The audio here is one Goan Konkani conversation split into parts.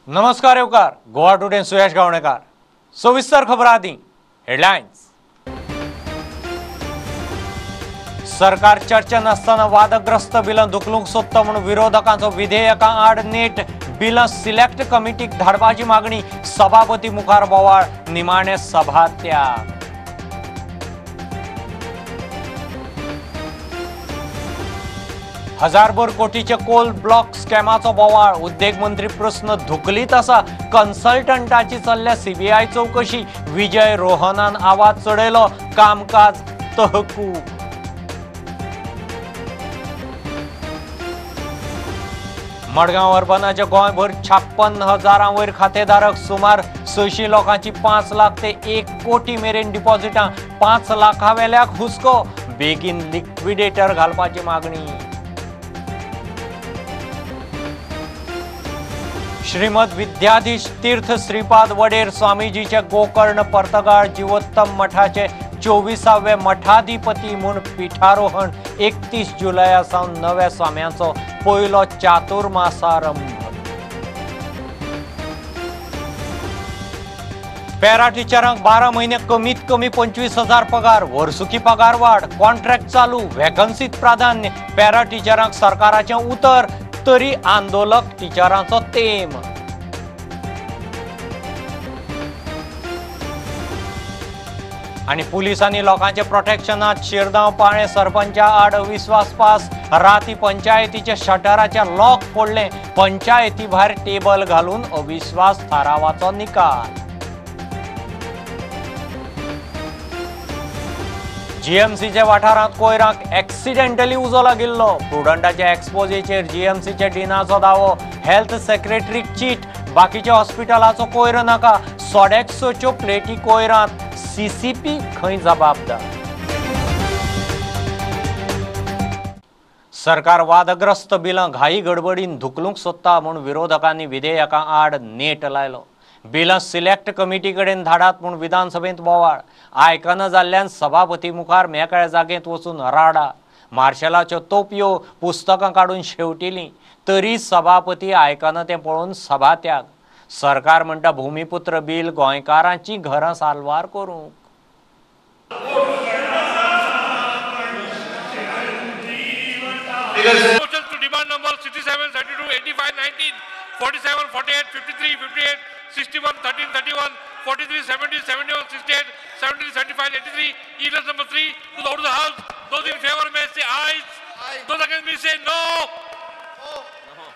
नमस्कार येवकार गोवा टुडे सुयश गावणेकार। सविस्तर खबर आदी हेडलायन्स। सरकार चर्चा नासतना वादग्रस्त बिलां धुकलूंक सोदता म्हूण विरोधकांचो विधेयकां आड नेट। बिलां सिलेक्ट कमिटीक धाडपाची मागणी, सभापती मुखार बोवाळ, निमाणे सभात्याग। हजारभर कोटीचे कोल ब्लॉक स्कॅमाचो बोवाळ, उद्देग मंत्री प्रस्न धुकलीत आसा, कन्सल्टंटाची चल्ल्या सीबीआय चौकशी, विजय रोहनान आवाज चडयलो, कामकाज तहकूब। मडगांव अर्बनाच्या गोंयभर 56,000 वयर खातेधारक, सुमार 600 लोकांची 5 लाख ते 1 कोटी मेरेन डिपॉझिटां, 5 लाखा वेल्याक हुस्को, बेगीन लिक्विडेटर घालपाची मागणी। श्रीमद विद्याधीश तीर्थ श्रीपाद वडेर स्वामीजीचे गोकर्ण पर्तगाळ जीवोत्तम मठाचे 24वे मठाधिपती म्हूण पीठारोहण, 31 जुलया सावन नव्या स्वाम्यांचो पयलो चातुर्मासारंभ। पॅरा टिचरांक 12 म्हयने कमीत कमी 25,000 पगार, वर्सुकी पगार वाड, कॉन्ट्रॅक्ट चालू, व्हॅकन्सीत प्राधान्य, पॅरा टिचरांक सरकाराचें उतर, तरी आंदोलक टिचरांचो तेम। आनी पुलिसांनी लोकांचे प्रोटेक्शनात शिरदांव पाळें सरपंचा आड अविस्वास पास, राती पंचायतीच्या शटराचे लॉक फोडलें, पंचायती भायर टेबल घालून अविस्वास थारावाचो निकाल। जीएमसीच्या वाठारांत कोयराक एक्सिडेंटली उजो लागिल्लो, प्रुडंटाच्या एक्सपोजेचेर जीएमसीच्या डिनाचो दावो, हेल्थ सेक्रेटरीक चीट, बाकीच्या हॉस्पिटलाचो कोयर नाका, 150 प्लेटी कोयरांत सीसीपी खंय जबाबदार। सरकार वादग्रस्त बिलां घाई गडबडीन धुकलूंक सोदता म्हूण विरोधकांनी विधेयकां आड नेट लायलो। बिलां सिलेक्ट कमिटी कडेन धाडात म्हूण विधानसभेंत बोवाळ, आयकना जाल्ल्यान सभापती मुखार मेकळ्या जागेंत वचून राडा, मार्शलाच्यो तोपयो पुस्तकां काडून शेवटिलीं, तरी सभापती आयकना तें पळोवन सभात्याग। सरकार म्हणटा भूमिपुत्र बील गोंयकारांची घरां साल्वार करूंक। Demand number 67, 72, 85, 19, 47, 48, 53, 58, 61, 13, 31, 43, 70, 71, 68, 70, 75, 83, E-list number 3 to the order of the house. Those in favor may say ayes. Aye. Those against may say no. No.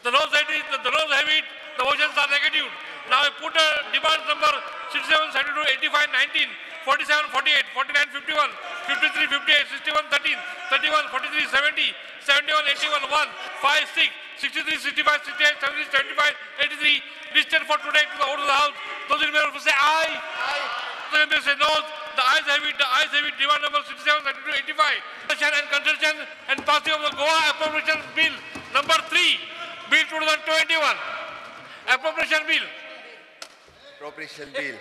The noes have it, the noes have it, the motions are negative. Now I put a demand number 67, 72, 85, 19, 47, 48, 49, 51, 53, 58, 61, 13, 31, 43, 70, 71, 81, 1, 5, 6, 63, 65, 68, 70, 75, 83, listed for today to the order of the house. Those in favor say aye. Aye. Those in favor say no. The ayes have it, the ayes have it. Demand number 67, 72, 85. And consideration and passing of the Goa Appropriation Bill number 3, Bill 2021. Appropriation Bill. Appropriation Bill.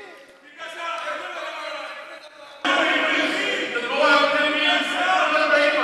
The Goa Appropriation Bill.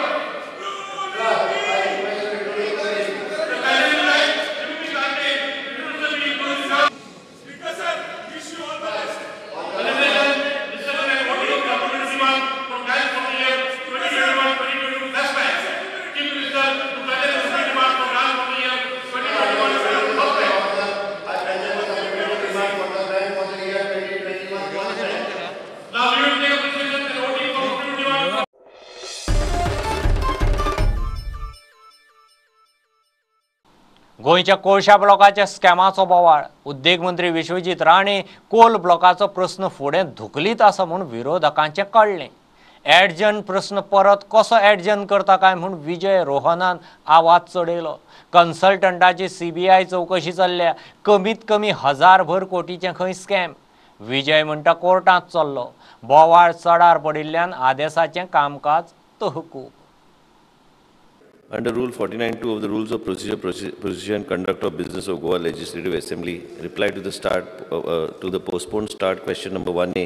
गोंयच्या कोळशा ब्लॉकाच्या स्कॅमाचो बोवाळ, उद्देग मंत्री विश्वजीत राणे कोल ब्लॉकाचो प्रस्न फुडें धुकलीत आसा म्हूण विरोधकांचें कळ्ळें। एडजन प्रस्न परत कसो एडजन करता काय म्हूण विजय रोहनान आवाज चडयलो। कन्सल्टंटाची सीबीआय चौकशी चल्ल्या, कमीत कमी 1000 कोटीचें खंय स्कॅम, विजय म्हणटा कोर्टांत चल्लो। बोवाळ चडार पडिल्ल्यान आदेसाचें कामकाज तहकूब। Under Rule 49(2) of the Rules of Procedure and Conduct of Business of Goa Legislative Assembly, reply to the to the postponed start question number 1A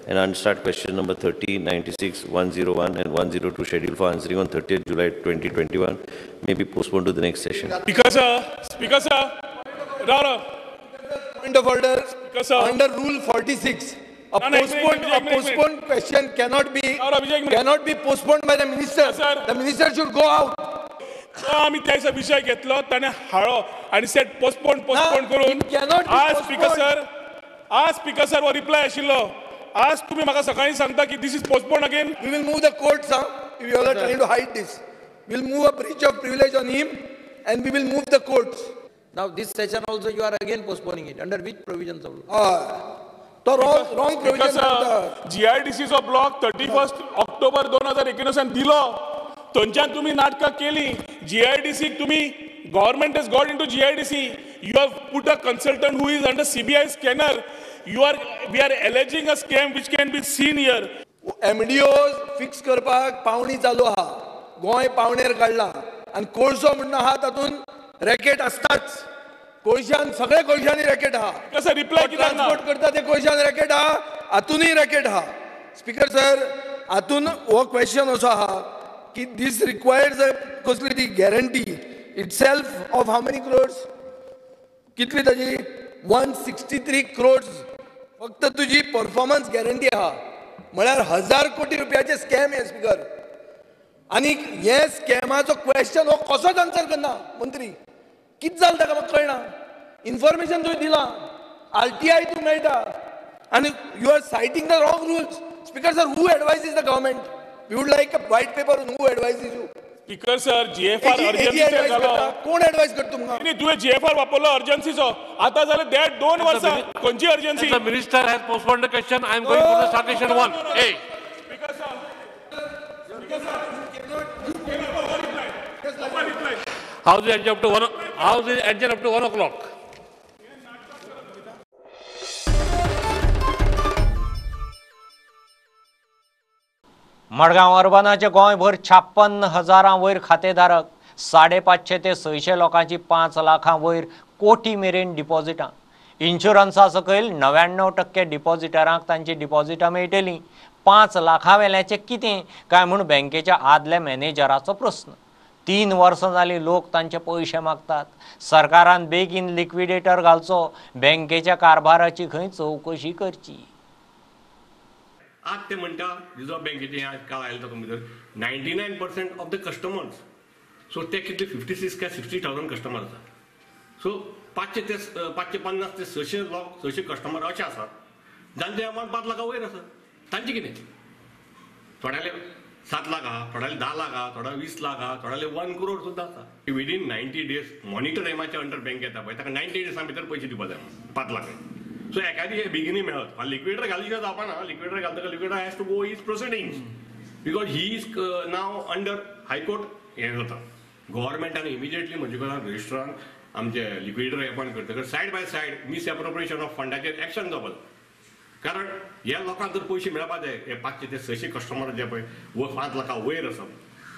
and unstarred question number 30, 96, 101 and 102 scheduled for answering on 30th July 2021 may be postponed to the next session. Speaker sir, Speaker sir, no, no. Point of order. Under Rule 46, a postponed question cannot be postponed by the minister. Sir. The minister should go out. आमी त्याचा विषय घेतलो, ताणें हाडलो आनी सेट पोस्टपोन करून आज स्पीकर सर हो रिप्लाय आशिल्लो. आज तुम्ही म्हाका सकाळी सांगता की this is postpone again. We will move the court sir. If you are trying to hide this, we will move a breach of privilege on him and we will move the courts. Now this session also you are again postponing it. Under which provisions of law? The wrong provision. GIDC चो ब्लॉक 31 ऑक्टोबर 2019 दिलो, थंयच्यान तुमी नाटकां केली. GIDC तुमी government has got into GIDC. You have put a consultant who is under CBI scanner. We are alleging a scam which can be seen here. MDOs fix करपाक पावणी चालू आहा, गोंय पावणेर काडला आनी कोळसो म्हणून आहा तातूंत रॅकेट आसताच. कोळशान सगळे कोळशांनी रॅकेट आहा. कसं रिप्लाय कित्याक ना? ट्रान्सपोर्ट करता ते कोळशान रॅकेट आहा, हातूनय रॅकेट आहा. स्पीकर सर, हातून हो क्वेश्चन असो आहा की दीस रिक्वायर्स अ कसली ती guarantee itself of how many crores? कितली ताजी? 163 क्रोड्स फक्त तुजी परफॉर्मन्स गॅरंटी आहा. म्हळ्यार 1000 कोटी रुपयाचे स्कॅम हे स्पीकर. आनी हे स्कॅमाचो क्वेश्चन हो कसोच आन्सर करना मंत्री. कितें जालें ताका म्हाका कळना. इन्फॉर्मेशन तुवें दिलां, RTI तूं मेळटा आनी you are citing the wrong rules. Speaker sir, who advises the government? We would like a white paper on who advises you. Speaker sir, GFR अर्जन्सीचेर जालो. कोण एडवायज करता तुमकां? न्ही, तुवें GFR वापरलो अर्जन्सीचो. आतां जालें 1.5-2 वर्सां. खंयची urgency? The minister has postponed the question. I am going for the started 1. Hey. Speaker sir, House is adjourned up to 1. House is adjourned up to 1 o'clock. Madgaon अर्बनाचे गोंयभर 56,000 वयर खातेधारक, 550 ते 600 लोकांची 5 लाखां वयर कोटी मेरेन डिपॉझिटां. इन्शुरन्सा सकयल 99% डिपॉझिटरांक तांची डिपॉझिटां मेळटलीं. 5 लाखां वेल्याचें कितें काय म्हूण बँकेच्या आदल्या मॅनेजराचो प्रस्न. 3 वर्सां जालीं लोक तांचे पयशे मागतात. सरकारान बेगीन लिक्विडेटर घालचो, बँकेच्या कारभाराची खंय चवकशी करची. आज ते म्हणटा रिझर्व बँकेचे आज काल आयले तातूंत भितर 99% ऑफ the customers. सो ते कितले 56 काय 60,000 कस्टमर आसा. सो 550 ते 600 लोक 600 कस्टमर अशे आसात जांचे अमावंट 5 लाखां वयर आसा. तांचे कितें? थोड्याले 7 लाख आहा, थोड्याले 10 लाख आहा, थोड्या 20 लाख आहा, थोड्याले 1 करोड सुद्दां आसा. विदीन 90 डेज मॉनिटर एमाच्या अंडर बँक येता पळय, ताका 90 डेजां भितर पयशे दिवपा जाय 5 लाख. सो एकादी हे बेगिनूय मेळत. लिक्विडेटर घाली शिवाय जावपा ना. लिक्विडेटर घालतकच liquidator has to go his proceedings because he is now under high court. हें जाता गव्हर्मेंटान इमिजिएटली म्हजे कडेन रजिस्ट्रान आमचे लिक्विडेटर एपॉयंट करतकच side by side misappropriation of फंडाचेर एक्शन जावपा जाय. कारण ह्या लोकांक जर पयशे मेळपा जाय, हे 500 ते 600 कस्टमर जे पळय 5 लाखां वयर आसा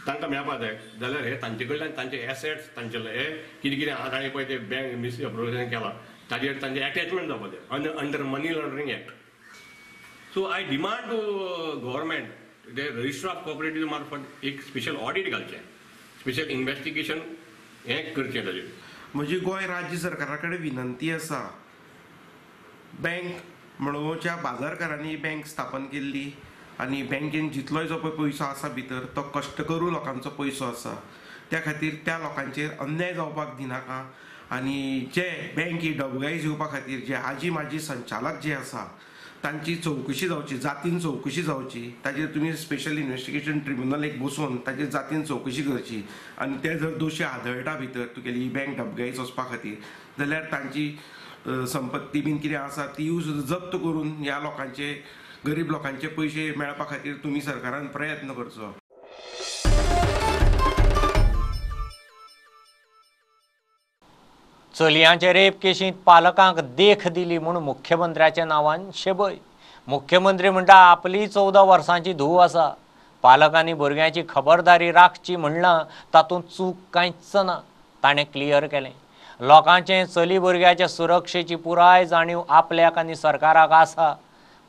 तांकां मेळपा जाय जाल्यार हे तांचे कडल्यान तांचे एसेट्स तांचे हे कितें कितें आहा ताणें पळय ते बँक मिसएप्रोप्रिएशन केलां ताजेर तांचे एटॅचमेंट जावपा जाय under money laundering act. So I demand to government ते रजिस्टर ऑफ कॉपरेटिव्ह मार्फत एक स्पेशल ऑडिट घालचें, स्पेशल इन्वेस्टिगेशन हें करचें ताजेर. म्हजी गोंय राज्य सरकारा कडेन विनंती आसा, बँक मडगांवच्या बाजारकारांनी बँक स्थापन केल्ली आनी बँकेन जितलोय जो पळय पयसो आसा भितर तो कश्ट करू लोकांचो पयसो आसा, त्या खातीर त्या लोकांचेर अन्याय जावपाक दिनाका. आनी जे बँक ही डबघाईज येवपा खातीर जे आजी माजी संचालक जे आसा तांची चवकशी जावची, जातीन चवकशी जावची, ताजेर तुमी स्पेशल इन्वेस्टिगेशन ट्रिब्युनल एक बसोवन ताजेर जातीन चवकशी करची आनी ते जर दोशी आदळटा भितर तुगेली ही बँक डबघाईज वचपा खातीर जाल्यार तांची संपत्ती बीन कितें आसा तीय सुद्दां जप्त करून ह्या लोकांचे गरीब लोकांचे पयशे मेळपा खातीर तुमी सरकारान प्रयत्न करचो. चलयांचे रेप केशींत पालकांक देख दिली म्हूण मुख्यमंत्र्याच्या नांवान शेबय. मुख्यमंत्री म्हणटा आपली 14 वर्सांची धूव आसा, पालकांनी भुरग्यांची खबरदारी राखची म्हणलां तातूंत चूक कांयच ना. ताणें क्लियर केलें लोकांचे चली भुरग्याच्या सुरक्षेची पुराय जाणीव आपल्याक आनी सरकाराक आसा.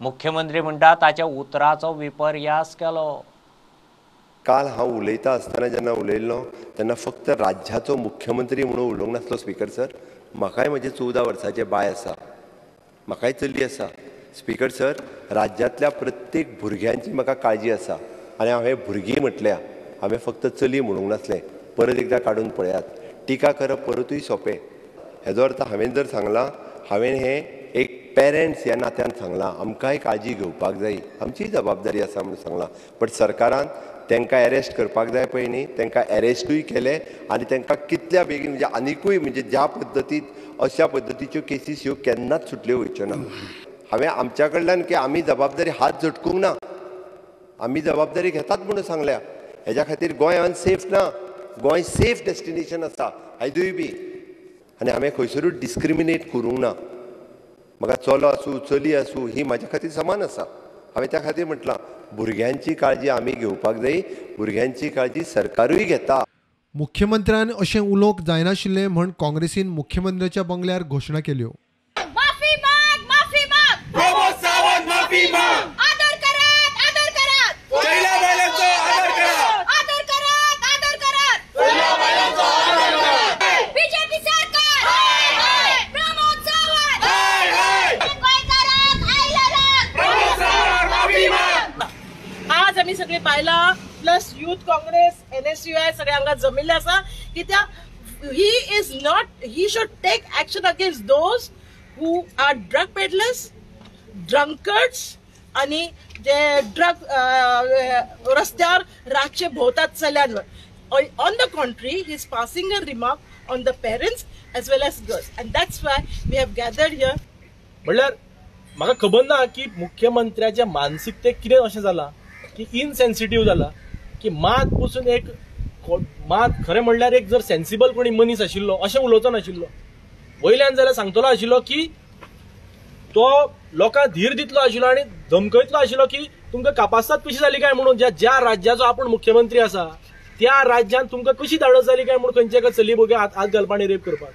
मुख्यमंत्री म्हणटा ताच्या उतराचो विपर्यास केलो. काल हांव उलयता आसतना जेन्ना उलयल्लो तेन्ना फक्त राज्याचो मुख्यमंत्री म्हणून उलोवंक नासलो स्पीकर सर. म्हाकाय म्हजें 14 वर्साचें बाय आसा, म्हाकाय चली आसा. स्पीकर सर, राज्यांतल्या प्रत्येक भुरग्यांची म्हाका काळजी आसा आनी हांवें भुरगीं म्हटल्या, हांवें फक्त चली म्हणूंक नासलें. परत एकदां काडून पळयात. टिका करप परतूय सोंपें. हेजो अर्थ हांवें जर सांगलां, हांवें हें एक पेरंट्स ह्या नात्यान सांगलां, आमकांय काळजी घेवपाक जाय, आमचीय जबाबदारी आसा म्हणून सांगलां. बट सरकारान तांकां एरेस्ट करपाक जाय पळय न्ही, तांकां एरेस्टूय केले आनी तांकां कितल्या बेगीन म्हणजे आनिकूय म्हणजे ज्या पद्दतीत अशा पद्दतीच्यो केसीस ह्यो केन्नाच सुटल्यो वयच्यो ना. हांवें आमच्या कडल्यान की आमी जबाबदारी हात झटकूंक ना, आमी जबाबदारी घेतात म्हणून सांगल्या. हेज्या खातीर गोंय अनसेफ ना, गोंय सेफ डेस्टिनेशन आसा आयजूय बी. आनी हांवें खंयसरूच डिस्क्रिमिनेट करूंक ना. म्हाका चलो आसूं चली आसूं ही म्हाज्या खातीर समान आसा. हांवें त्या खातीर म्हटलां भुरग्यांची काळजी आमी घेवपाक जाय, भुरग्यांची काळजी सरकारूय घेता. मुख्यमंत्र्यान अशें उलोवंक जायनाशिल्लें म्हण काँग्रेसीन मुख्यमंत्र्याच्या बंगल्यार घोशणा केल्यो. माफी माग, माफी माग, प्रमोद सावंत माफी माग, आदर करात, आदर करात, चैला बायलांचो आदर करात, आदर करात, आदर करात, चैला बायलांचो आदर करात, बीजेपी सरकार हाय हाय, प्रमोद सावंत हाय हाय, गोंयकारांक आयला राग, प्रमोद सावंत माफी माग. आज आमी सगळे बायलां प्लस यूथ काँग्रेस NSUI सगळे हांगा जमिल्ले आसा कित्याक he is not, he should take action against those who are drug peddlers, drunkards आणि जे ड्रग रस्त्यार रातचे भोंवतात चल्यांवर. On the contrary, he is passing a remark on the parents as well as girls, and that's why we have gathered here. म्हणल्यार म्हाका खबर ना की मुख्यमंत्र्याच्या मानसिकतेक कितें अशें जालां की इनसेन्सिटीव जाला की मात पसून एक मात खरें म्हणल्यार एक जर सेन्सिबल कोणी मनीस आशिल्लो अशें उलोवचो नाशिल्लो. वयल्यान जाल्यार सांगतलो आशिल्लो की तो लोकांक धीर दितलो आशिल्लो आनी धमकयतलो आशिल्लो की तुमकां कापास्ताद कशी जाली काय म्हणून, ज्या ज्या राज्याचो आपूण मुख्यमंत्री आसा त्या राज्यांत तुमकां कशी धाडस जाली काय म्हणून खंयच्या एका चली भुरग्याक हात घालपा आनी रेप करपाक.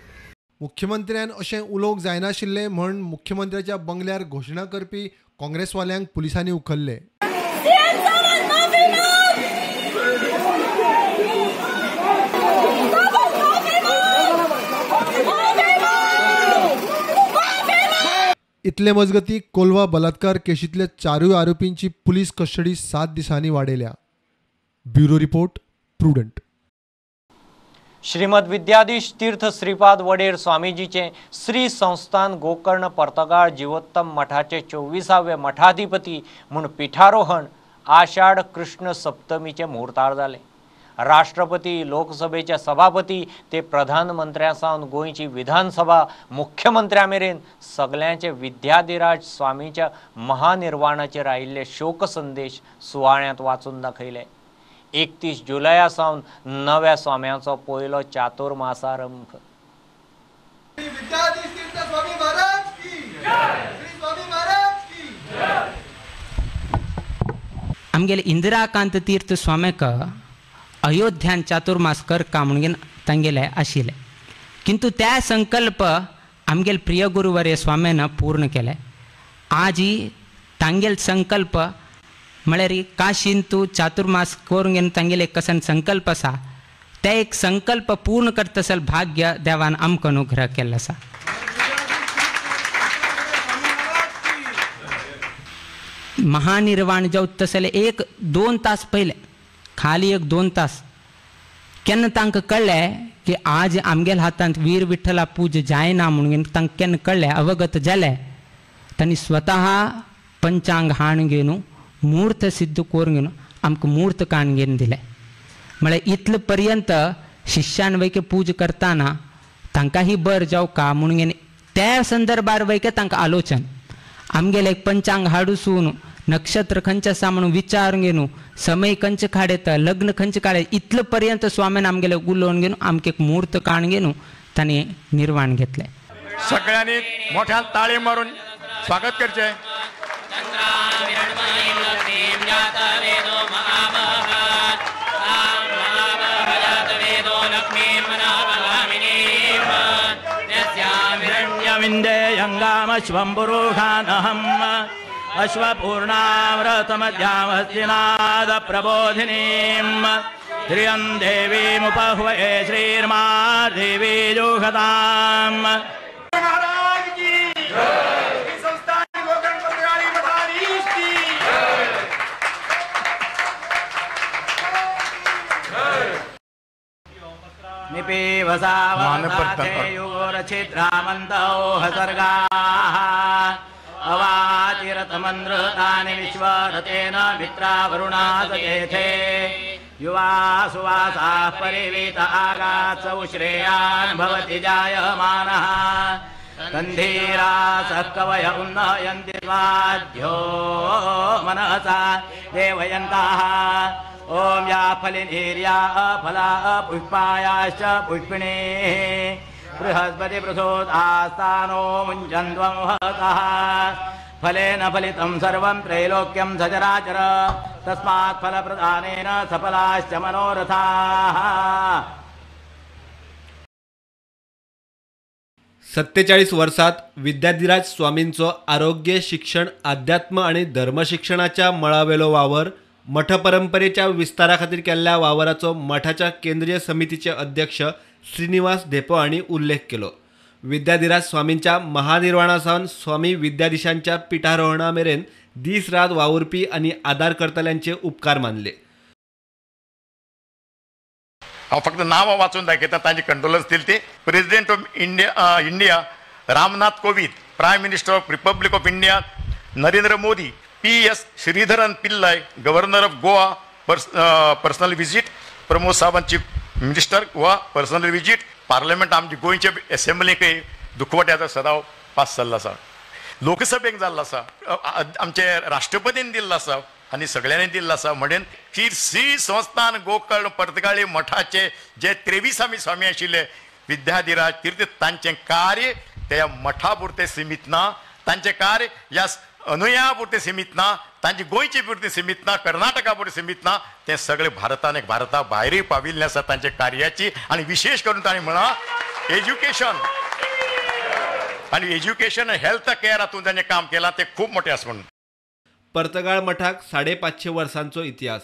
मुख्यमंत्र्यान अशें उलोवंक जायनाशिल्लें म्हण मुख्यमंत्र्याच्या बंगल्यार घोशणा करपी काँग्रेसवाल्यांक पुलिसांनी उखल्ले. इतले मजगती कोलवा बलात्कार केशींतल्या चारूय आरोपींची पुलीस कस्टडी 7 दिसांनी वाडयल्या. Bureau report, Prudent. Shrimad Vidyadhish Tirth Shripad Vader स्वामीजीचे Shri संस्थान गोकर्ण पर्तगाळ जीवोत्तम मठाचे 24वे मठाधिपती म्हूण पिठारोहण आषाढ कृष्ण सप्तमीचे मुहूर्तार जालें. राष्ट्रपती, लोकसभेचे सभापती ते प्रधानमंत्र्यां सावन गोंयची विधानसभा मुख्यमंत्र्यां मेरेन सगल्यांचे विद्याधिराज स्वामीच्या महानिर्वाणाचेर आयिल्ले शोक संदेश सुवाळ्यांत वाचून दाखयले. 31 जुलया सावन नव्या स्वाम्यांचो पयलो चातुर्मासारंभ. आमगेले इंदिराकांत तीर्थ स्वाम्याक अयोध्यान चातुर्मास करका म्हणून तांगेले आशिल्ले, किंतु त्या संकल्प आमगेले प्रिय गुरुवर्य स्वाम्यान पूर्ण केले. आजी तांगेल संकल्प म्हळ्यार काशीन तूं चातुर्मास करूंक तांगेले एक कसन संकल्प आसा, ते एक संकल्प पूर्ण करतसल भाग्य देवान आमकां अनुग्रह केल्लो आसा. महानिर्वाण जावं तसले 1-2 तास पयले, खाली 1-2 तास केन्ना तांकां कळ्ळें की आज आमगेल्या हातांत वीर विठ्ठला पूज जायना म्हणून तांकां केन्ना कळ्ळें, अवगत जालें, तांणी स्वतः पंचांग हाण घेवन मूर्त सिद्ध करून घेवन आमकां मूर्त काण घेवन दिलें. म्हळ्यार इतले पर्यंत शिष्यान वैके पूज करतना तांकां ही बर जावका म्हणून त्या संदर्भार वैके तांकां आलोचन आमगेले एक पंचांग हाडूसून नक्षत्र खंयचें आसा म्हणून विचारून घेवन समय खंयचे काडयता, लग्न खंयचे काडयता, इतले पर्यंत स्वाम्यान आमगेले उलोवन घेवन आमकां एक मूर्त काण घेवन तांणी निर्वाण घेतलें. सगळ्यांनी मोठ्यान ताळी मारून स्वागत करचें. अश्वपूर्णाव्रतमध्यामस्तिनाद प्रबोधिनीं श्रियं देवीमुपह्वये श्रीर्मा देवी जुहताम्. महाराज की जय. वसावसाथेयोरछिद्रामन्तौ हसर्गाः अवातिरतमन्द्रतानि विश्वरतेन मित्रावरुणा सचेथे युवा सुवासाः परिवीत आगात्सौ श्रेयान् भवति जायमानः तन्धीरासः कवय उन्नयन्ति स्वाध्यो मनसा देवयन्ताः ॐ या फलिनीर्या अफला अपुष्पायाश्च पुष्पिणीः बृहस्पति प्रसोदास्तानो मुञ्चन्त्वं हतः फलेन फलितं सर्वं त्रैलोक्यं सचराचर तस्मात् फलप्रदानेन सफलाश्च मनोरथाः। 47 वर्सात विद्याधिराज स्वामींचो आरोग्य, शिक्षण, अध्यात्म आनी धर्मशिक्षणाच्या मळावेलो वावर, मठ परंपरेच्या विस्तारा खातीर केल्ल्या वावराचो मठाच्या केंद्रीय समितीचे अध्यक्ष श्रीनिवास धेंपो हांणी उल्लेख केलो. विद्याधिराज स्वामींच्या महानिर्वाणा सावन स्वामी विद्याधीशांच्या पिठारोहणा मेरेन दीस रात वावुरपी आनी आदार करतल्यांचे उपकार मानले. हांव फक्त नांवां वाचून दाखयता तांची कंडोलन्स दिली ती. President of India Ramnath Kovind, prime minister of Republic of India Narendra Modi, P S. Sreedharan Pillai governor of Goa personal visit, Pramod Sawant chief minister Goa personal visit, parliament आमचे गोंयचे एसेंब्लीकय दुखवट्याचो सदांव पास जाल्लो आसा, लोकसभेक जाल्लो आसा, आमचे राष्ट्रपतीन दिल्लो आसा आनी सगळ्यांनी दिल्लो आसा. म्हणून श्री संस्थान गोकर्ण पर्तगाळी मठाचे जे 23 स्वामी आशिल्ले विद्याधिराज तीर्थ, तांचें कार्य त्या मठा पुरतें सिमीत ना, तांचें कार्य ह्या अनुया पुरतें सिमीत ना, तांचे गोंयचे पुरतें सिमीत ना, कर्नाटका पुरतें सिमीत ना, तें सगळें भारतान एक भारता भायरूय पाविल्लें आसा तांच्या कार्याची. आनी विशेश करून तांणी म्हळां एज्युकेशन आनी एज्युकेशन हेल्थ केअर हातूंत तांचें काम केलां तें खूब मोटें आसा. म्हणून पर्तगाळ मठाक 550 वर्सांचो इतिहास.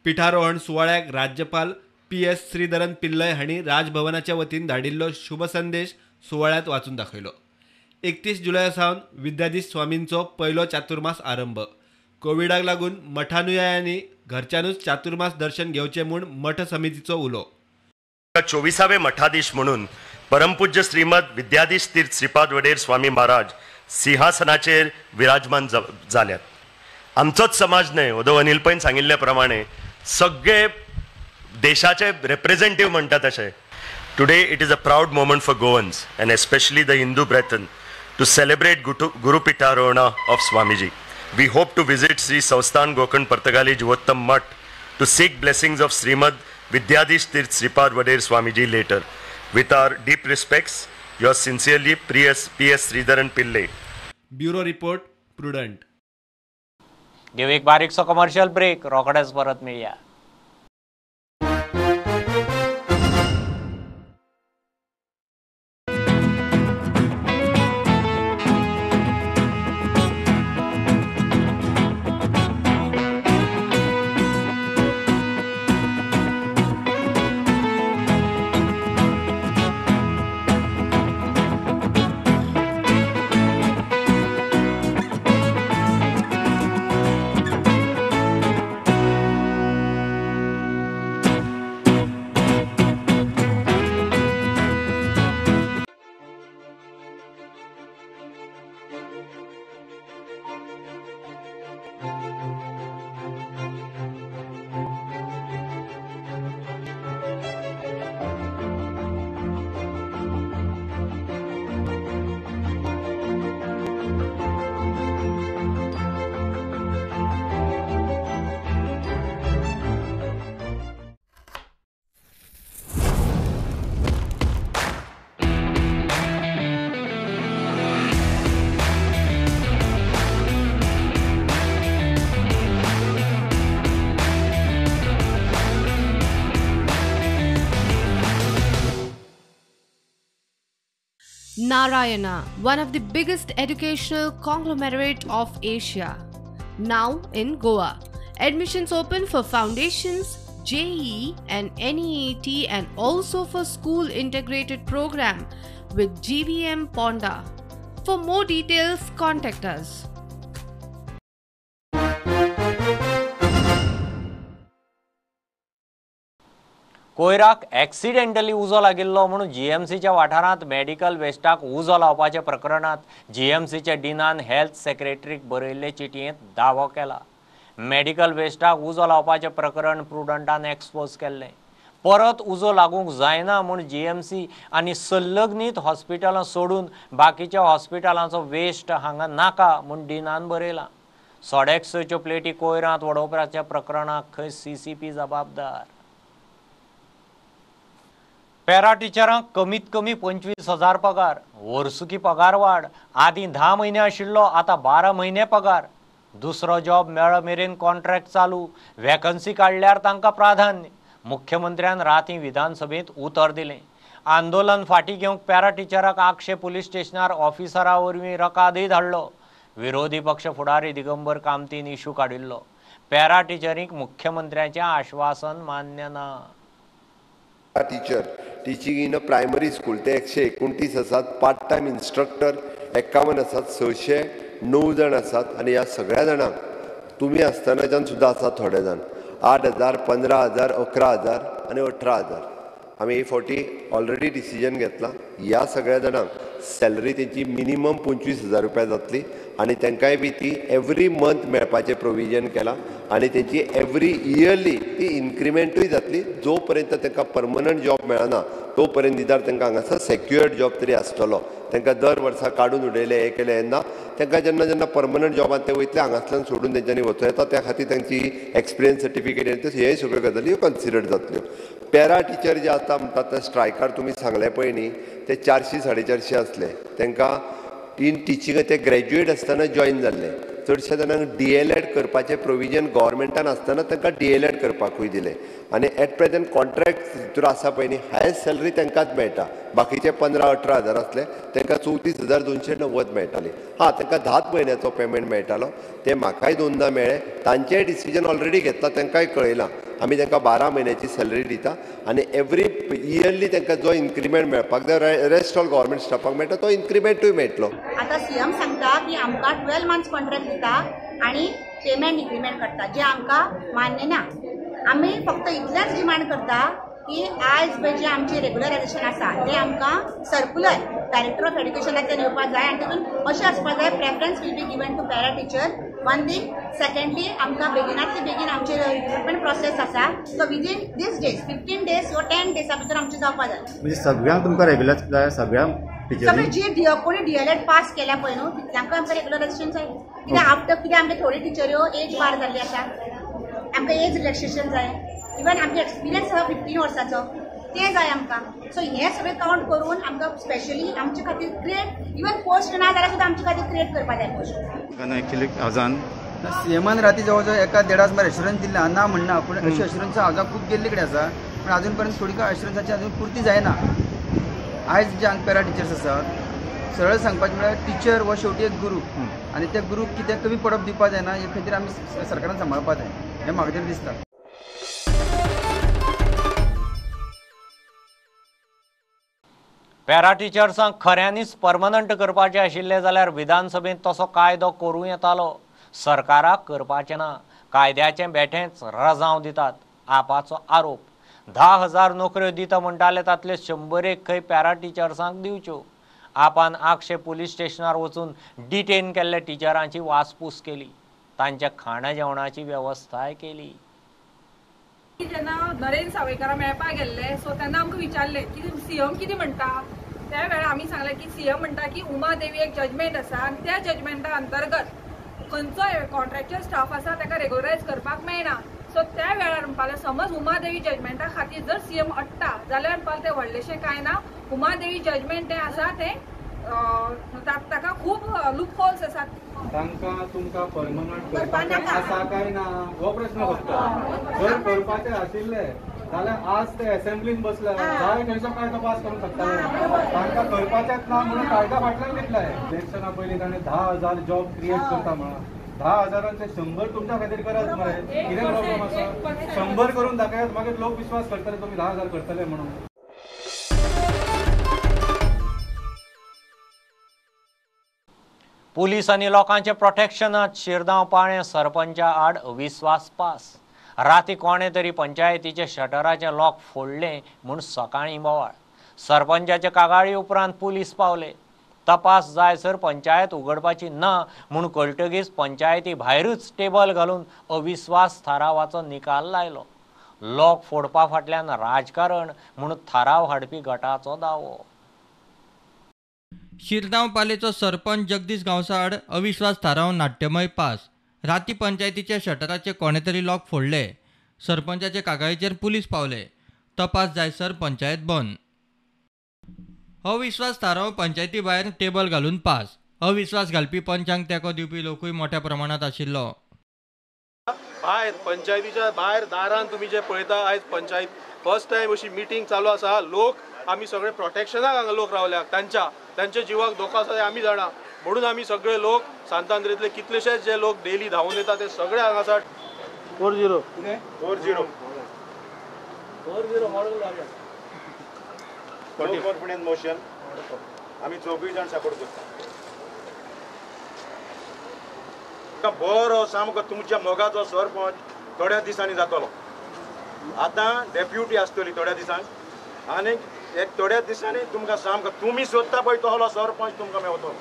पिठारोहण सुवाळ्याक राज्यपाल पी.एस. श्रीधरन पिल्लय हांणी राजभवनाच्या वतीन धाडिल्लो शुभ संदेश सुवाळ्यांत वाचून दाखयलो. 31 जुलय सावन विद्याधीश स्वामींचो पयलो चातुर्मास आरंभ. कोविडाक लागून मठानुयायांनी घरच्यानूच चातुर्मास दर्शन घेवचें म्हूण मठ समितीचो उलो. 24वे मठाधीश म्हणून परमपूज्य श्रीमद विद्याधीश तीर्थ श्रीपाद वडेर स्वामी महाराज सिंहासनाचेर विराजमान जाल्यात. आमचोच समाज न्हय, ओदो अनिल पैन सांगिल्ले प्रमाणे सगळे देशाचे रिप्रेझेंटेटिव्ह म्हणटा तशें. Today it is a proud moment for Goans and especially the Hindu brethren to celebrate Gurupitharohana of Swamiji. We hope to visit Sri Samsthan Gokarna Partagali Jeevottam Math to seek blessings of Srimad Vidyadhish Tirth Shripad Vader Swamiji later. With our deep respects, yours sincerely, P.S. Sridharan Pillai. Bureau Report, Prudent. घेऊ एक बारीकसो कमर्शियल ब्रेक, रोखडेच परत मेळया. Narayana, one of the biggest educational conglomerate of Asia, now in Goa. Admissions open for foundations, JEE and NEET, and also for school integrated program with GVM Ponda. For more details, contact us. कोयराक एक्सिडेंटली उजो लागिल्लो म्हणून जीएमसीच्या वाठारांत मेडिकल वेस्टाक उजो लावपाच्या प्रकरणांत जीएमसीच्या डिनान हेल्थ सेक्रेटरीक बरयल्ले चिटयेंत दावो केला. मेडिकल वेस्टाक उजो लावपाचें प्रकरण प्रुडंटान एक्सपोज केल्लें. परत उजो लागूंक जायना म्हूण जीएमसी आनी संलग्नीत हॉस्पिटलां सोडून बाकीच्या हॉस्पिटलांचो वेस्ट हांगा नाका म्हूण डिनान बरयलां. सोडेक्सोच्यो प्लेटी कोयरांत वडोवपाच्या प्रकरणाक खंय सीसीपी जबाबदार. पॅरा टिचरांक कमीत कमी 25,000 पगार, वर्सुकी पगार वाड, आदीं 10 म्हयने आशिल्लो आतां 12 म्हयने पगार, दुसरो जॉब मेळ मेरेन कॉन्ट्रॅक्ट चालू, वेकन्सी काडल्यार तांकां प्राधान्य. मुख्यमंत्र्यान रातीं विधानसभेंत उतर दिलें. आंदोलन फाटीं घेवंक पॅरा टिचराक आगशे पुलीस स्टेशनार ऑफिसरा वरवीं रकादय धाडलो. विरोधी पक्ष फुडारी दिगंबर कामतीन इशू काडिल्लो. पॅरा टिचरींक मुख्यमंत्र्याचें आश्वासन मान्य ना. Teacher teaching in a primary school ते 129 आसात, पार्ट टायम इन्स्ट्रक्टर 51 आसात, 609 जाण आसात आनी ह्या सगळ्या जाणांक तुमी आसतनाच्यान सुद्दां आसात थोडे जाण 8,000, 15,000, 11,000 आनी 18,000. आमी हे फावटी ऑलरेडी डिसिजन घेतला. ह्या सगळ्या जाणांक सॅलरी तेंची मिनिमम 25,000 रुपया जातली आनी तांकांय बी ती एवरी मंथ मेळपाचें प्रोविजन केलां आनी तेंची एवरी इयरली ती इन्क्रिमेंटूय जातली. जो पर्यंत तांकां परमनंट जॉब मेळना तो पर्यंत निदार तांकां हांगासर सेक्युअर्ड जॉब तरी आसतलो. तांकां दर वर्सा काडून उडयले हें केलें येन्ना तांकां जेन्ना जेन्ना परमनंट जॉबान ते वयतले हांगासल्यान सोडून तेंच्यांनी वचूं येता. त्या खातीर तांची एक्सपिरियन्स सर्टिफिकेट हे सगळ्यो गजाली कन्सिडर जातल्यो. पॅरा टिचर जे आतां म्हणटात ते स्ट्रायकार तुमी सांगले पळय न्ही ते 400 450 आसले. तांकां इन टिचींग ते ग्रॅज्युएट आसतना जॉयन जाल्ले. चडश्या जाणांक DLED करपाचें प्रोविजन गव्हर्मेंटान आसतना तांकां DLED करपाकूय दिलें आनी एट प्रेझेंट कॉन्ट्रॅक्ट हितूर आसा पळय न्ही हायस्ट सॅलरी तांकांच मेळटा. बाकीचे 15-18 हजार आसले तांकां 34,290 मेळटाली. हां, तांकां 10 म्हयन्याचो पेमेंट मेळटालो. ते म्हाकाय दोनदां मेळ्ळे. तांचेय डिसिजन ऑलरेडी घेतला, तांकांय कळयलां. आमी तांकां 12 म्हयन्याची सॅलरी दिता आनी एवरी इयरली तांकां जो इन्क्रिमेंट मेळपाक जाय रेस्ट ऑल गव्हर्मेंट स्टाफाक मेळटा तो इन्क्रिमेंटूय मेळटलो. आतां सीएम सांगता की आमकां 12 मंथ्स कॉन्ट्रॅक्ट दिता आनी पेमेंट इन्क्रिमेंट करता, जे आमकां मान्य ना. आमी फक्त इतलेंच डिमांड करता की आयज पळय जे आमचें रेगुलरायजेशन आसा तें आमकां सर्कुलर डायरेक्टर ऑफ एड्युकेशनांतल्यान येवपाक जाय आनी तितून अशें आसपाक जाय preference will be given to para teacher one thing. Secondly आमकां बेगिनातले बेगीन आमचे रिक्रुटमेंट प्रोसेस आसा तो विदीन these days 15 days वा 10 डेजा भितर आमचें जावपाक जाय. म्हणजे सगळ्यांक तुमकां रेगुलर जाय? सगळ्यांक सगळे जे कोणी DLED पास केल्या पळय न्हू तितल्यांकूय आमकां रेगुलरायजेशन जाय. कित्याक आफ्टर कित्याक आमचे थोडी टिचऱ्यो एज बार जाल्ली आसा, आमकां एज रिलॅक्सेशन जाय, इवन आमचे एक्सपिरियन्स आसा 15 वर्साचो ते जाय आमकां. सो हें सगळें कावंट करून आमकां स्पेशली आमचे खातीर क्रिएट इवन पोस्ट ना जाल्यार सुद्दां आमचे खातीर क्रिएट करपाक जाय पोस्ट. एक्चुअली हावजान सीएमान राती जवळ जवळ 1-1.5 सुमार एश्युरन्स दिला ना म्हणना, पूण अशी एश्युरन्स हावजां खूब गेल्ले कडेन आसा, पूण अजून पर्यंत थोडी काय एश्युरन्साची अजून पुरती जायना. आयज जे हांगा पॅरा टिचर्स आसात सरळ सांगपाचें म्हळ्यार टिचर हो शेवटी एक गुरू आनी त्या गुरूक कितें कमी पडप दिवपाक जायना हे खातीर आमी सरकारान सांबाळपाक जाय हें म्हाका तरी दिसता. पॅरा टिचर्सांक खऱ्यांनीच परमनंट करपाचें आशिल्लें जाल्यार विधानसभेंत तसो कायदो करूं येतालो. सरकाराक करपाचें ना. कायद्याचें बेठेंच रजांव दितात आपाचो आरोप. 10,000 नोकऱ्यो दिता म्हणटाले तातले 100 खंय पॅरा टिचर्सांक दिवच्यो. आपान आगशे पुलीस स्टेशनार वचून डिटेन केल्ल्या टिचरांची वासपूस केली, तांच्या खाणा जेवणाची वेवस्थाय केली. जेन्ना नरेंद्र सावयकारा मेळपाक गेल्ले सो तेन्ना आमकां विचारलें की सीएम कितें म्हणटा, त्या वेळार आमी सांगलें की सीएम म्हणटा की उमा देवी एक जजमेंट आसा आनी त्या जजमेंटा अंतर्गत खंयचोय कॉन्ट्रॅक्चुअल स्टाफ आसा ताका रेगुलरायज करपाक मेळना. सो त्या वेळार म्हणपाक समज उमा देवी जजमेंटा खातीर जर सीएम अडटा जाल्यार म्हणपाक तें व्हडलेशें कांय ना. उमा देवी जजमेंट तें आसा तें ताका खूब लूप होल्स आसात. तांकां तुमकां परमनंट करपाचें आसा काय ना हो प्रश्न पडटा. जर करपाचें आशिल्लें जाल्यार आज ते असेंब्लीन बसले जाय थंयसो कायदो पास करूंक शकताले. तांकां करपाचेंच ना म्हणून कायदा फाटल्यान घेतलाय. इलेक्शना पयलीं ताणें 10,000 जॉब क्रिएट करता म्हणून 10,000 100 तुमच्या खातीर करात मरे, कितें प्रॉब्लम आसा? 100 करून दाखयात, मागीर लोक विश्वास करतले तुमी 10,000 करतले म्हणून. पुलीस आनी लोकांचे प्रोटेक्शनात शिरदांव पाळें सरपंचा आड अविस्वास पास. राती कोणें तरी पंचायतीचे शटराचें लॉक फोडलें म्हूण सकाळीं बोवाळ. सरपंचाचे कागाळी उपरांत पुलीस पावले. तपास जायसर पंचायत उगडपाची ना म्हूण कळटकीच पंचायती भायरूच टेबल घालून अविस्वास थारावाचो निकाल लायलो. लॉक फोडपा फाटल्यान राजकारण म्हूण थाराव हाडपी गटाचो दावो. शिरगांव पालेचो सरपंच जगदीश गांवसाड अविश्वास थाराव नाट्यमय पास. राती पंचायतीच्या शटराचे कोणे तरी लॉक फोडले. सरपंचाचे कागाळीचेर पुलीस पावले. तपास जायसर पंचायत बंद. अविश्वास थाराव पंचायती भायर टेबल घालून पास. अविश्वास घालपी पंचांक तेंको दिवपी लोकूय मोठ्या प्रमाणात आशिल्लो. भायर पंचायतीच्या भायर दारान तुमी जे पळयता आयज पंचायत फर्स्ट टायम अशी मिटींग चालू आसा. लोक आमी सगळे प्रोटेक्शनाक हांगा लोक रावल्या, तांच्या जिवाक धोको आसा आमी जाणा, म्हणून आमी सगळे लोक सांतांद्रेतले कितलेशेच जे लोक डेली धांवून येता ते सगळे हांगा आसा. 4-0 4-0 4-0 मॉडल लागला. नो कॉन्फिडन्स मोशन आमी चौगूय जाण सपोर्ट करता. बरो सामको तुमच्या मोगाचो सरपंच थोड्या दिसांनी जातलो. आतां डेप्युटी आसतली थोड्या दिसांक आनी एक थोड्या दिसांनी तुमकां सामको तुमी सोदता पळय तसलो सरपंच तुमकां मेवतलो.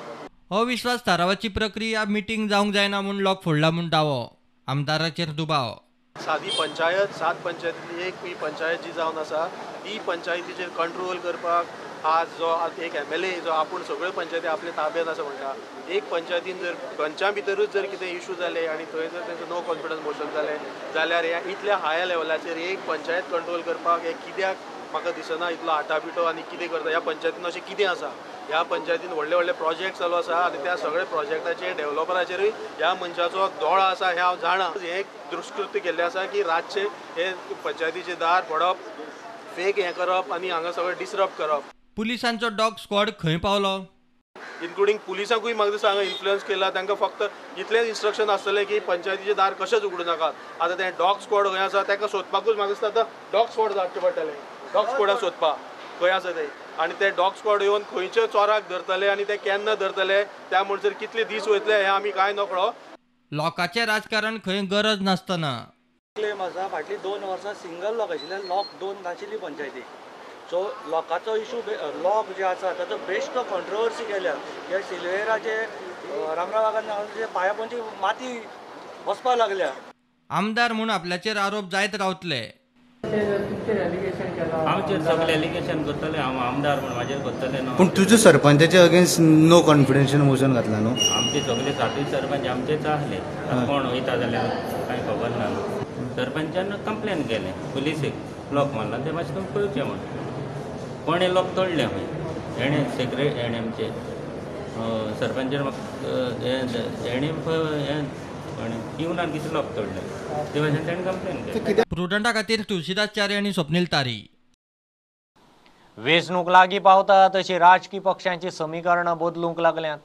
अविश्वास थारावाची प्रक्रिया मिटींग जावंक जायना म्हूण लॉक फोडला म्हूण दावो. आमदाराचेर दुबाव. सादी पंचायत 7 पंचायतींतली एक ही पंचायत जी जावन आसा ती पंचायतीचेर कंट्रोल करपाक आज जो एक MLA जो आपूण सगळ्यो पंचायती आपल्या ताब्यात आसा म्हणटा, एक पंचायतीन जर पंचा भितरूच जर कितें इशू जाले आनी थंय जर तेंचो नो कॉन्फिडन्स मोशन जालें जाल्यार ह्या इतल्या हाय लेवलाचेर एक पंचायत कंट्रोल करपाक हे कित्याक म्हाका दिसना इतलो आटापिटो आनी कितें करता. ह्या पंचायतीन अशें कितें आसा? ह्या पंचायतीन व्हडले व्हडले प्रोजेक्ट चालू आसा आनी त्या सगळे प्रोजेक्टाचेर डेव्हलपराचेरूय ह्या मनशाचो दोळो आसा हें हांव जाणा. हें दुष्कृत्य केल्लें आसा की रातचें हे पंचायतीचें दार फोडप, फेक हें करप आनी हांगा सगळें डिसरप्ट करप. पुलिसांचो डॉग स्क्वॉड खंय पावलो? इन्क्लुडींग पुलिसांकूय म्हाका दिसता हांगा इन्फ्लुयन्स केला. तांकां फक्त इतलेंच इन्स्ट्रक्शन आसतलें की पंचायतीचें दार कशेंच उगडूं नाकात. आतां तें डॉग स्क्वॉड खंय आसा ताका सोदपाकूच म्हाका दिसता आतां डॉग स्क्वॉड धाडचें पडटलें. डॉग स्क्वॉडाक सोदपाक खंय आसा ते आनी ते डॉग स्क्वॉड येवन खंयचे चोराक धरतले आनी ते केन्ना धरतले त्या म्हणसर कितले दीस वयतले हें आमी कांय नकळो. लोकांचें राजकारण खंय गरज नासतना. क्लेम आसा फाटलीं 2 वर्सां सिंगल लॉक आशिल्ले, लॉक 2 नाशिल्ली पंचायती. सो लोकांचो इशू लॉक जे आसा ताचो बेश्टो कॉन्ट्रोवर्सी केल्या. ह्या सिल्वेराचे रामरावागान पांया पोंची माती वचपाक लागल्या. आमदार म्हूण आपल्याचेर आरोप जायत रावतले. आमचेर सगळे एलिगेशन करतले, हांव आमदार म्हूण म्हाजेर करतले न्हू. पूण तुजो सरपंचाचे अगेन्स्ट नो कॉन्फिडन्स मोशन घातला न्हू? आमचे सगळे 7 सरपंच आमचेच आहले, कोण वयता जाल्यार कांय खबर ना. सरपंचान कंप्लेन केलें पुलिसेक, लॉक मारला तें मातशें तुमकां कळचें म्हूण. कोणें लॉक तोडलें खंय हेणें सेक्रे हेणें आमचे सरपंचान हेणें हें पिवनान कितें लॉक तोडलें ते भाशेन ताणें कंप्लेन केलें. प्रुडंटा खातीर तुळशीदास च्यारी आनी स्वप्नील तारी. वेंचणूक लागीं पावता तशी राजकी पक्षांची समीकरणां बदलूंक लागल्यांत.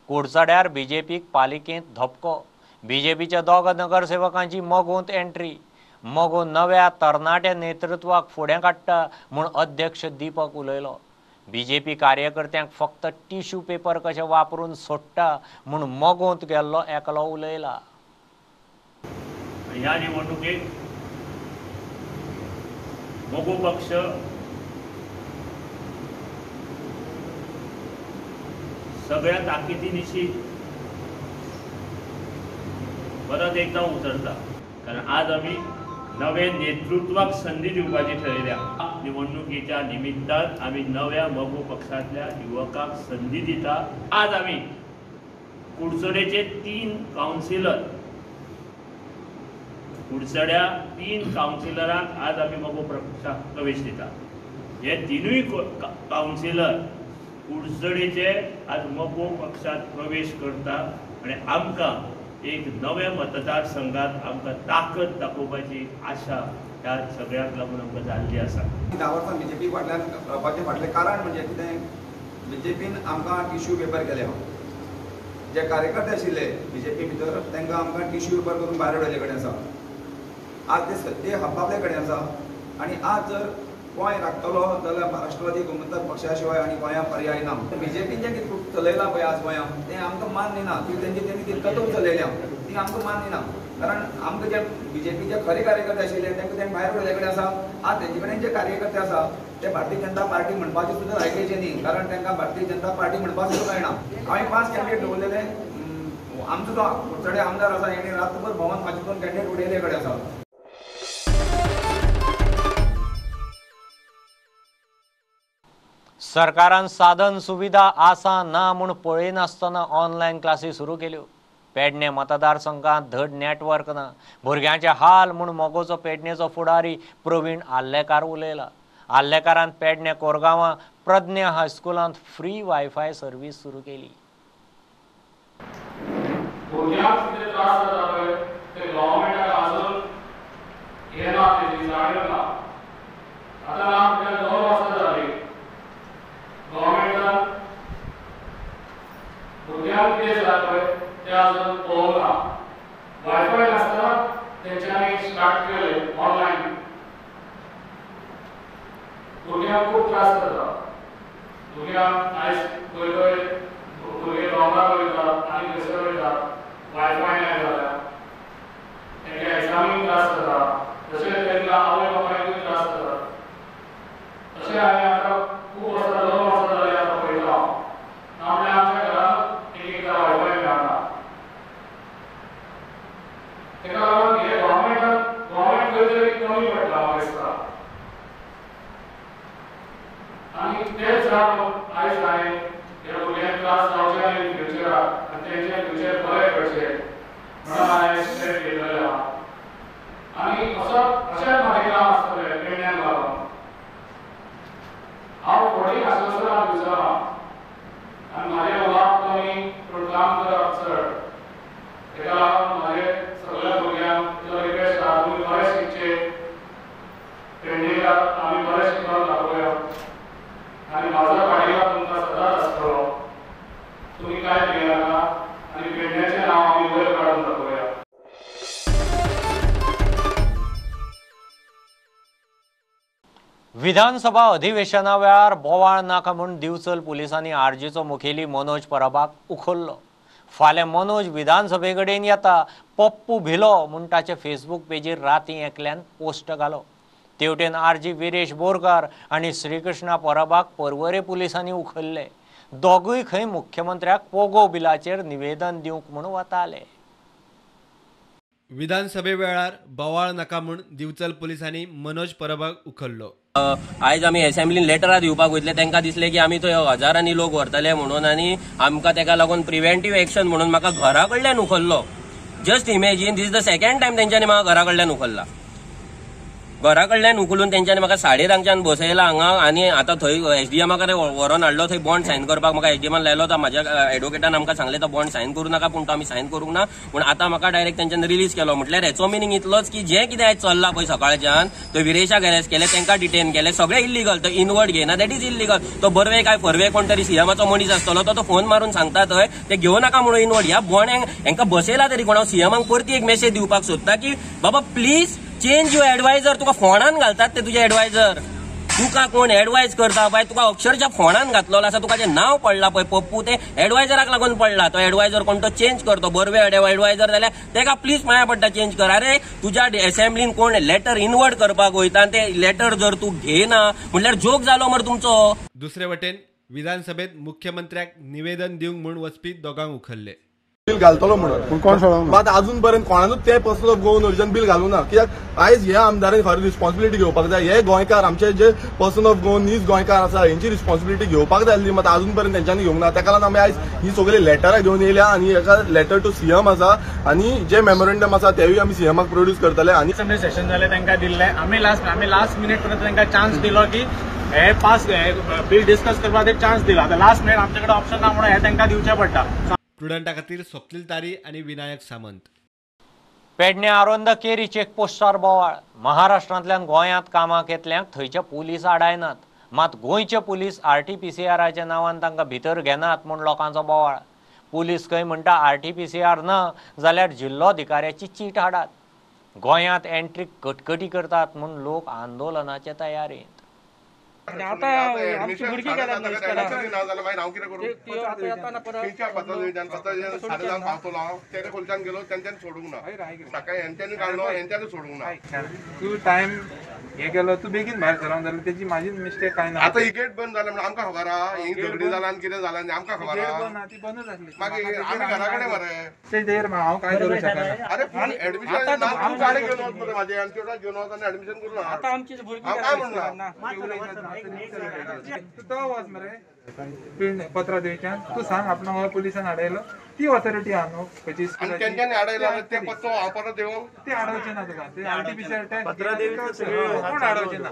कुडचड्यार बीजेपीक पालिकेंत धपको. बीजेपीच्या 2 नगरसेवकांची मगोंत एंट्री. मगो नव्या तरणाट्या नेतृत्वाक फुडें काडटा म्हूण अध्यक्ष दीपक उलयलो. बीजेपी कार्यकर्त्यांक फक्त टिश्यू पेपर कशें वापरून सोडटा म्हूण मगोंत गेल्लो एकलो उलयला. ह्या निवडणुकेत मगो पक्ष सगळ्या ताकदीनिशी परत एकदा उतरता, कारण आज आमी नवे नेतृत्वाक संदी दिवपाची ठरयल्या. निवडणुकीच्या निमित्तान आमी नव्या मगो पक्षांतल्या युवकांक संदी दिता. आज आमी कुडचडेचे 3 कावन्सिलर, कुडचड्या 3 कावन्सिलरांक आज आमी मगो पक्षाक प्रवेश दिता. हे 3 कावन्सिलर कुडचडेचे आज मगो पक्षात प्रवेश करता आनी आमकां एक नव्या मतदारसंघात आमकां ताकद दाखोवपाची आशा ह्या सगळ्यांक लागून आमकां जाल्ली आसा. 10 वर्सां बीजेपी फाटल्यान रावपाचें फाटलें कारण म्हणजे कितें, बीजेपीन आमकां टिश्यू पेपर केले. जे कार्यकर्ते आशिल्ले बीजेपी भितर तांकां आमकां टिश्यू पेपर करून भायर उडयल्ले कडेन आसा. आज ते सत्ते आपले कडेन आसा आनी आज जर गोंय राखतलो जाल्यार महाराष्ट्रवादी गोमंतक पक्षा शिवाय आनी गोंया पर्याय ना. बीजेपीन जें कितें चलयलां पळय आज गोंयांत तें आमकां मान्य ना. ती तेंची तेणी तितकतूच चलयल्या ती आमकां मान्य ना. कारण आमकां जे बीजेपीचे खरे कार्यकर्ते आशिल्ले तांकां तें भायर उडयल्ले कडेन आसा. आज तेंचे कडेन जे कार्यकर्ते आसा ते भारतीय जनता पार्टी म्हणपाचे सुद्दां लायकीचे न्ही, कारण तांकां भारतीय जनता पार्टी म्हणपाक सुद्दां कळना. हांवें 5 कॅन्डिडेट दवरलेले, आमचो जो कुडचडे आमदार आसा हेणी रातभर भोंवन म्हाजे 2 कॅन्डिडेट उडयले कडेन आसा. सरकारान साधन सुविधा आसा ना म्हूण पळयनासतना ऑनलायन क्लासी सुरू केल्यो. पेडणे मतदारसंघात धड नेटवर्क ना, भुरग्यांचे हाल म्हूण मगोचो पेडणेचो फुडारी प्रवीण आर्लेकार उलयला. आर्लेकारान पेडणे कोरगांवां प्रज्ञा हायस्कुलांत फ्री वायफाय सर्वीस सुरू केली. भुरग्यांक कितें त्रास जाता पळय ते गव्हर्मेंटाक अजून हें ना, तेजी जाणीव ना. आतां ना म्हटल्यार 2 वर्सां जालीं गव्हर्मेंटान भुरग्यांक कितें जाता पळय तें अजून पळोवंक ना. वायफाय नासतना तेंच्यांनी स्टार्ट केलें ऑनलायन. भुरग्यांक खूब त्रास जाता. भुरग्यांक आयज खंय खंय भुरगे दोंगरार वयतात आनी खंयसर वयतात, वायफाय ना जाल्यार तेंकां एग्जामीक त्रास जाता, तशेंच तेंकां आवय बापायकूय त्रास जाता. तशें हांवें आतां खूब वर्सां 2 वर्सां जालीं आतां पळयता हांव, ना म्हळ्यार आमच्या घरांत एक एकदां वायफाय मेळना. तेका लागून हे गव्हर्मेंट खंय तरी कमी पडटा म्हाका दिसता. आनी तेच जावन आयज हांवें ह्या भुरग्यांक त्रास जावचे न्ही फ्युचराक आनी तेंचें फ्युचर बरें करचें म्हणून हांवें स्टेप घेतलेलें आहा. आनी असो अशेंच म्हाजें काम आसतलें पेडण्याक लागून. हांव फुडें आश्वासनां दिवचो आनी म्हाजें उलोवप कमी पूण काम करप चड. तेका लागून म्हाजे सगळ्या भुरग्यांक इतलो रिक्वेस्ट आहा, तुमी बरें शिकचें, पेडणेकार आमी बरें शिकून दाखोवया आनी म्हाजो पाठिंबा तुमकां सदांच आसतलो. तुमी कांय भियेनाका आनी पेडण्याचें नांव आमी वयर काडून दाखोवया. विधानसभा अधिवेशना वेळार बोवाळ नाका म्हूण दिवचल पुलिसांनी आरजीचो मुखेली मनोज परबाक उखल्लो. फाल्यां मनोज विधानसभे कडेन येता, पप्पू भिलो म्हूण ताचे फेसबूक पेजीर राती एकल्यान पोस्ट घालो. तेवटेन आरजी विरेश बोरकार आनी श्रीकृष्णा परबाक पर्वरे पुलिसांनी उखल्ले. दोगूय खंय मुख्यमंत्र्याक पोगो बिलाचेर निवेदन दिवंक म्हूण वताले. विधानसभे वेळार बोवाळ नाका म्हूण दिवचल पुलिसांनी मनोज परबाक उखल्लो. आयज आमी एसेंब्लीन लेटरां दिवपाक वयतले, तांकां दिसलें की आमी थंय हजारांनी लोक व्हरतले म्हणून आनी आमकां तेका लागून प्रिव्हेंटीव एक्शन म्हणून म्हाका घरा कडल्यान उखल्लो. Just imagine, this the second time तेंच्यांनी म्हाका घरा कडल्यान उखल्ला. घरा कडल्यान उखलून तेंच्यांनी म्हाका 10:30च्यान बसयला हांगा आनी आतां थंय एसडीएमा कडेन व्हरोन हाडलो. थंय बॉन्ड सायन करपाक म्हाका एसडीएमान लायलो. तो म्हाज्या एडवोकेटान आमकां सांगलें तो बॉन्ड सायन करूं नाका, पूण तो आमी सायन करूंक ना. पूण आतां म्हाका डायरेक्ट तेंच्यांनी रिलीज केलो. म्हटल्यार हेचो मिनींग इतलोच की जें कितें आयज चल्लां पळय सकाळच्यान, थंय विरेशाक अरेस्ट केले, तांकां डिटेन केले, सगळें इल्लीगल. तो इनवर्ड घेयना, that is illegal. तो बर्वे काय फर्वे कोण तरी सीएमाचो मनीस आसतलो, तो फोन मारून सांगता थंय ते घेवं नाका म्हणून इनवर्ड. ह्या बॉन्ड हेंकां बसयला तरी कोण. हांव सीएमाक परती एक मेसेज दिवपाक सोदता की बाबा प्लीज चेंज your adviser. तुका फोनान घालतात ते तुजे एडवायजर, तुका कोण एडवायज करता पळय, तुका अक्षरशः फोनान घातलेलो आसा. तुका जें नांव पडलां पळय पप्पू, ते एडवायजराक लागून पडला. तो एडवायजर कोण तो चेंज कर, तो बर्वे एडवायजर जाल्यार तेका प्लीज माया पडटा चेंज कर. अरे तुज्या एसेंब्लीन कोण लेटर इनवर्ड करपाक वयता आनी ते लेटर जर तूं घेयना म्हणल्यार जोक जालो मरे तुमचो. दुसरे वटेन विधानसभेत मुख्यमंत्र्याक निवेदन दिवंक म्हूण वचपी दोगांक उखल्ले. बिल घालतलो म्हणून कोण मात अजून पर्यंत कोणानूच ते person of Goan origin bill घालूं ना. कित्याक आयज ह्या आमदारांनी खरी रिस्पॉन्सिबिलिटी घेवपाक जाय. हे गोंयकार आमचे जे पर्सन ऑफ गोवन नीज गोंयकार आसा हेंची रिस्पॉन्सिबिलिटी घेवपाक जाय आसली, मात अजून पर्यंत तेंच्यांनी घेवंक ना. ताका लागून आमी आयज ही सगळी लेटरां घेवन येयल्या आनी एका लेटर टू सीएम आसा आनी जे मेमोरेंडम आसा तेवूय आमी सीएमाक प्रोड्यूस करतले. आनी असेंब्ली सेशन जालें तांकां दिल्लें, आमी लास्ट मिनीट पर्यंत तांकां चान्स दिलो की हे पास बिल डिस्कस करपाक एक चान्स दिलो. आतां लास्ट मिनीट आमचे कडेन ऑप्शन ना म्हणून हे तांकां दिवचें पडटा. प्रुडंटा खातीर स्वप्नील तारी आनी विनायक सामंत. पेडणे आरोंदा केरी चेकपोस्टार बोवाळ. महाराष्ट्रांतल्यान गोंयांत कामाक येतल्यांक थंयचे पुलीस आडायनात, मात गोंयचे पुलीस RT-PCRच्या नांवान तांकां भितर घेनात म्हूण लोकांचो बोवाळ. पुलीस खंय म्हणटा RT-PCR ना जाल्यार जिल्लोधिकाऱ्याची चीट हाडात. गोंयांत एंट्री कटकटी करतात म्हूण लोक आंदोलनाचे तयारेंत. आता आमची भुरगीं गेल्यात न्हू इस्कोलाक. ना जाल्यार मागीर हांव कितें करूं? 3:00 पावतलो हांव, तेरे खोलच्यान गेलो तेंच्यांनी सोडूंक ना, सकाळी हेंच्यांनी काडलो हेंच्यांनी सोडूंक ना. तूं टायम हे केलो, तूं बेगीन भायर सरना जाल्यार तेजी म्हाजी मिस्टेक कांय ना. आतां ही गेट बंद जालें म्हणून आमकां खबर आहा, ही झगडी जालां आनी कितें जालां आमकां खबर आहा. ती बंदच आसली, मागीर आमी घरा कडेन मरे तेजेर हांव कांय करूं शकना. अरे पूण एडमिशन तूं गाडी घेवन वच मरे म्हाजे आनी चेडवाक घेवन वच आनी एडमिशन करून हाड. आतां आमची भुरगीं हांव काय म्हणना, तूं तो वच मरे पत्रा देवीच्यान, तूं सांग आपणा हो पुलिसान हाडयलो, ती ऑथॉरिटी आहा न्हू खंयची आनी तेंच्यांनी हाडयलो ते पत्तो हांव परत येवं ते हाडोवचे ना तुका, ते आरटीपीसीआर टेस्ट कोण हाडोवचे ना.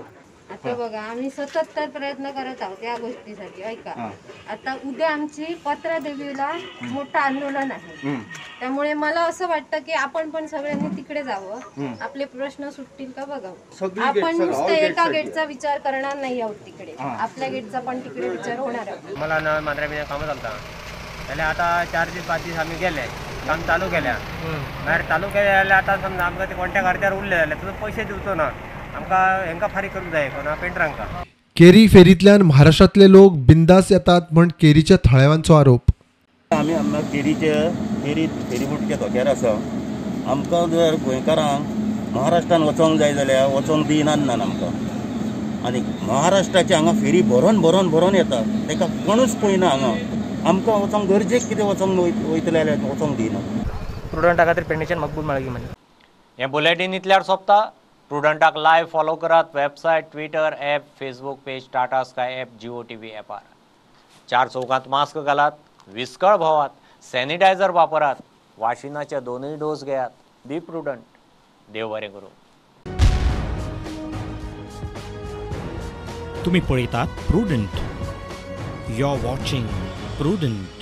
आता बघा, आम्ही सतत तर प्रयत्न करत आहोत या गोष्टीसाठी. ऐका, आता उद्या आमची पत्रादेवीला मोठं आंदोलन आहे, त्यामुळे मला असं वाटतं की आपण पण सगळ्यांनी तिकडे जावं, आपले प्रश्न सुटतील का बघावं. आपण नुसतं एका गेटचा विचार करणार नाही आहोत, तिकडे आपल्या गेटचा पण तिकडे विचार होणार आहे. मला ना मांद्र्या बिन कामां चलता जाल्यार आतां 4 दीस 5 दीस आमी गेले, काम चालू केल्या, मागीर चालू केले जाल्यार आतां समजा आमकां ते कॉन्ट्रॅक्ट अर्द्यार उरले जाल्यार तुजो पयशे दिवचो ना आमकां, हेंकां फारीक करूंक जाय कोणा पेंटरांकां. केरी फेरींतल्यान महाराष्ट्रांतले लोक बिंदास येतात म्हण केरीच्या थळाव्यांचो आरोप. आमी हांगा केरीचे फेरी फेरीबोटच्या धोक्यार आसा. आमकां जर गोंयकारांक महाराष्ट्रान वचोंक जाय जाल्यार वचोंक दिनात ना आमकां, आनी महाराष्ट्राचे हांगा फेरी भरोन भरोन भरोन येता, ताका कोणूच पळयना. हांगा आमकां वचोंक गरजेक कितें वचोंक वयतले जाल्यार वचोंक दिना. प्रुडंटा खातीर पेडणेच्यान मकबूल माळगी म्हण. हें बुलेटीन इतल्यार सोंपता. प्रुडंटाक लायव्ह फॉलो करात website, Twitter app, Facebook page, Tata Sky app, Jio TV ॲपार. 4 चौकांत मास्क घालात, विस्कळ भोवात, सॅनिटायझर वापरात, वाशिनाचे 2 डोस घेयात. Be prudent. देव बरें करूं. तुम्ही पळयतात Prudent. You are watching Prudent.